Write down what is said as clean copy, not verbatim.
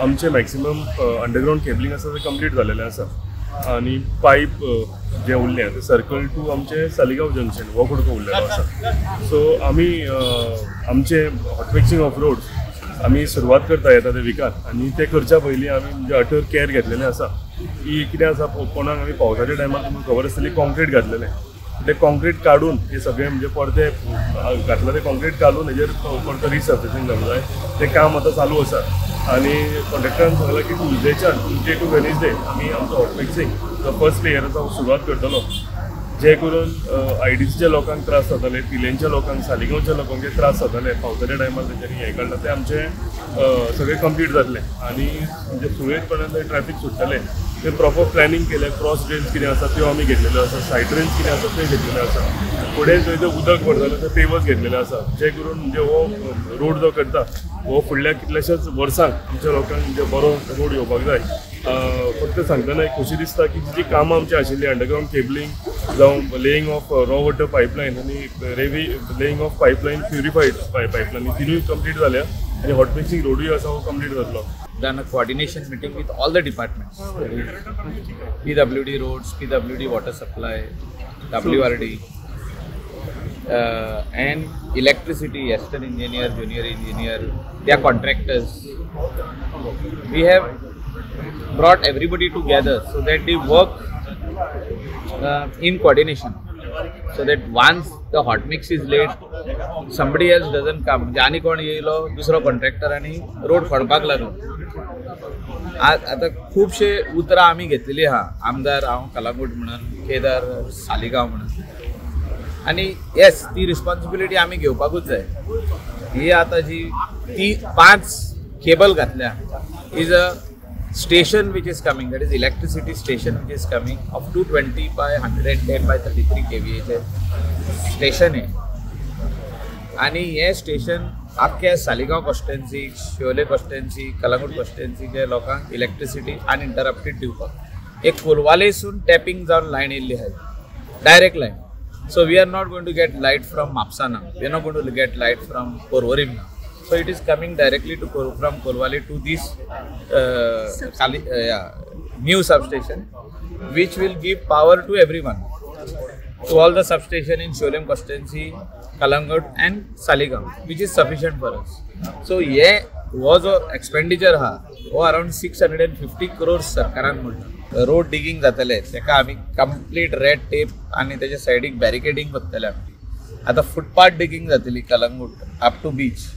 आमचे maximum underground cabling आसा ते कंप्लीट जालेलें आसा आनी पायप जे उरले ते सर्कल टू आमचे सालिगांव जंक्शन हो कुडको उरलेलो आसा. सो आमी आमचे हॉटमिक्सिंग ऑफ रोड्स आमी सुरवात करता येता ते विकान आनी ते करच्या पयलीं आमी म्हणजे अटर केअर घेतलेलें आसा की कितें आसा, कोणाक आमी पावसाच्या टायमार तुमकां खबर आसतली कॉन्क्रीट घातलेलें, ते कॉन्क्रीट काडून हे सगळें म्हणजे परते घातलां ते कॉन्क्रीट काडून हेजेर परतो रिसर्फेसींग जावंक जाय. तें काम आतां चालू आसा आनी कॉन्ट्रॅक्टरान सांगलां की ट्युजडेच्यान, ट्युजडे टू वेनसडे आमी आमचो हॉटमिक्सिंग जो फर्स्ट लेयर आसा हो सुरवात करतलो, जे करून आयडीसीच्या लोकांक त्रास जाताले, पिलेंच्या लोकांक, सालिगांवच्या लोकांक जे त्रास जाताले पावसाच्या टायमार तेंच्यांनी हें काडलां तें आमचें सगळें कंप्लीट जातलें आनी म्हणजे सुरळीतपणान थंय ट्रॅफीक सुट्टलें. ते प्रॉपर प्लॅनिंग केलें, क्रॉस ड्रेन्स कितें आसा त्यो आमी घेतलेल्यो आसा, सायड ड्रेन्स कितें आसा त्यो घेतलेल्यो आसा, फुडें जंय जंय उदक भरतालें थंय पेवर्स घेतलेले आसा, जे करून म्हणजे हो रोड जो करता हो फुडल्या कितल्याशाच वर्सांक आमच्या लोकांक म्हणजे बरो रोड येवपाक जाय. फक्त सांगतना एक खोशी दिसता की जी कामां आमची आशिल्ली अंडरग्रावंड केबलिंग जावं laying of raw water pipeline आनी रेवी laying of pipeline purified pipeline तिनूय कंप्लीट जाल्या आनी हॉटमिक्सिंग रोडूय आसा हो कंप्लीट जातलो. Done a coordination meeting with all the departments, PWD roads, PWD water supply, WRD, and electricity, assistant engineer, junior engineer, their contractors. We have brought everybody together so that they work in coordination, so that once the hot mix is laid, somebody else doesn't come. म्हणजे आनी कोण येयलो दुसरो contractor आनी road खणपाक लागलो. आतां खुबशे उतरां आमी घेतलेली आहा, आमदार हांव कलांगूट म्हणून, केदार सालिगांव म्हणून, आनी येस ती रिस्पॉन्सिबिलिटी आमी घेवपाकूच जाय. ही आतां जी ती 5 केबल घातल्या is a station which is coming, that is electricity station which is coming of 220 by 110 by 33 केवीएचे station आहे. आनी हें स्टेशन आख्ख्या सालिगांव कॉन्स्टिट्युएन्सी, शिवोले कॉन्स्टिट्युएन्सी, कलांगूट कॉन्स्टिट्युएन्सीच्या लोकांक इलेक्ट्रिसिटी अनइंटरप्टेड दिवपाक. एक कोलवालेसून टॅपिंग जावन लायन येयल्ली आहा, direct line. So we are not going to get light from Mapusa now, we are not going to get light from Porvorim now. So it is coming directly to from Colvale to this new substation, which will give power to everyone, to all the substation in Siolim constituency, Calangute and Saligao, which is sufficient for us. So ये हो जो expenditure हा हो around 650 crores सरकारान म्हणला. Road डिगींग जातले तेका आमी कंप्लीट रेड टेप आनी तेच्या सायडीक बॅरिकेडींग करतले आमी. आतां फुटपाथ डिगींग जातली कलंगूट अप टू बीच.